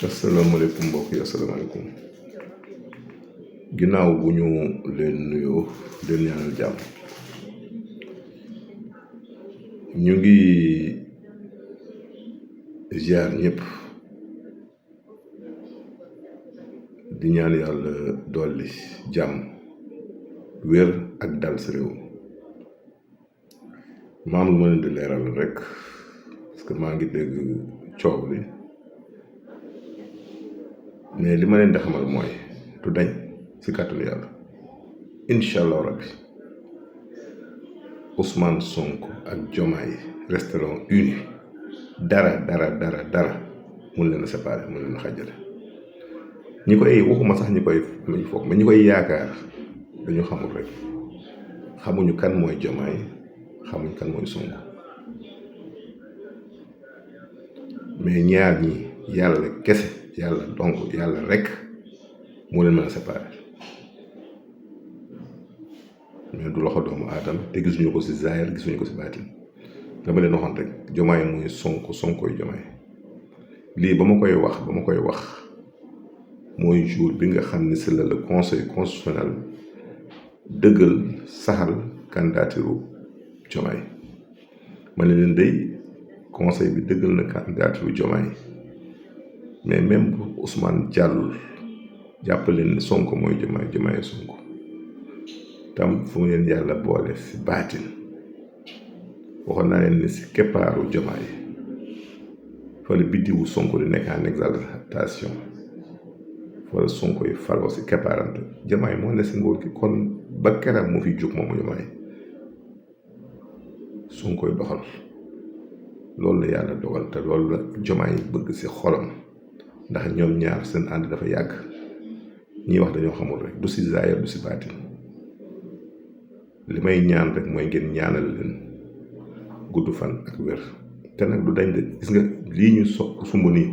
asalaamaaleykum mbokk yi asalaamaaleykum ginnaaw bu ñu leen nuyoo leen ñaanal jàmm ñu ngi ziar ñëpp di ñaan yàlla dolli jàmm wér ak dal sa réew maam lu ma leen di leeral rek parce que maa ngi dégg coow li mais li ma leen di xamal mooy du dañ si kàttanu yàlla incha allah rabbi Ousmane Sonko ak Diomaye resteront unis dara mun leen a séparer mun leen a xàjjale ñi koy waxuma sax ñi koy foog mais ñi koy yaakaar dañu xamul rek xamuñu kan mooy Diomaye xamuñu kan mooy Sonko mais ñaar ñi yàlla kese yàlla donc yàlla rek moo leen mën a séparer mais du loxo doomu aadama te gisuñu ko ci zaahir gisuñu ko ci baatin dama leen waxoon rek Diomaye muy Sonko Sonkoy Diomaye lii ba ma koy wax mooy jour bi nga xam ne si la le conseil constitutionnel dëggal saxal candidature Diomaye ma ne leen day conseil bi dëggal na candidature Diomaye mais même bu Ousmane jàllul jàppaleen ne Sonko mooy Diomaye Sonko tam fu mu leen yàlla boole si baatin waxoon naa leen ni si keppaaru Diomaye fa la biddiwu Sonko di nekk en exaltation fa la Sonko yi faloo si keppaaram te Diomaye moo ne si nguur gi kon ba keram mu fi jóg moomu Diomaye Sonko yi doxal loolu la yàlla dogal te loolu la Diomaye bëgg si xolam ndax ñoom ñaar seen ànd dafa yàgg ñiy wax dañoo xamul rek du si zaahir du si baatin li may ñaan rek mooy ngeen ñaanal leen gudd fan ak wér te nag du dañ de gis nga lii ñu sumb nii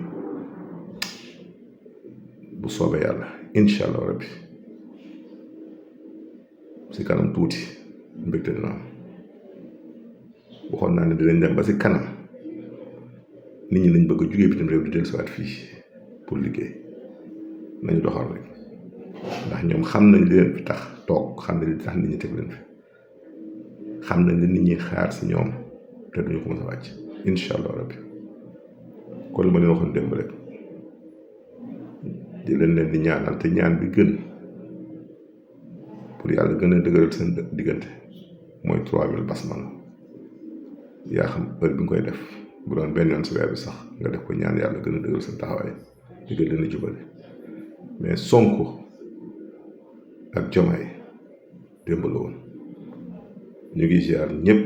bu soobee yàlla incha allah rabbi si kanam tuuti mbégte dina am waxoon naa ne dinañ dem ba si kanam nit ñi lañ bëgg a jugee bitim réew di dellusiwaat fii pour liggéey nañu doxal rek ndax ñoom xam nañ li leen fi tax toog xam nañ li tax nit ñi teg leen fi xam nañ li nit ñi xaar si ñoom te duñu ko mën a wàcc incha allah rabbi kon li ma leen waxoon démb rek di leen di ñaanal te ñaan bi gën pour yàlla gën a dëgëral seen diggante mooy 3000 basmala yaa xam heure bi nga koy def bu doon benn yoon si weer bi sax nga def ko ñaan yàlla gën a dëgëral seen taxawaay di gën leen a jubale mais Sonko ak Diomaye démb la woon ñu ngi ziar ñëpp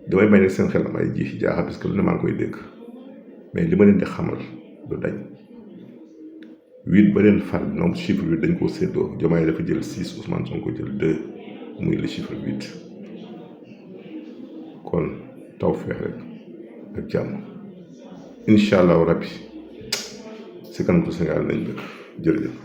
damay bañ rek seen xel am ay ji jaaxal parce que lu ne maa ngi koy dégg mais li ma leen di xamal du dañ 8 ba leen fal ñoom chiffre 8 dañ koo séddoo Diomaye dafa jël 6 Ousmane Sonko jël 2 muy le chiffre 8 kon taw feex rek ak jàmm incha allahu rabbi si kanam tu Sénégal nañ dëkk jërëjëf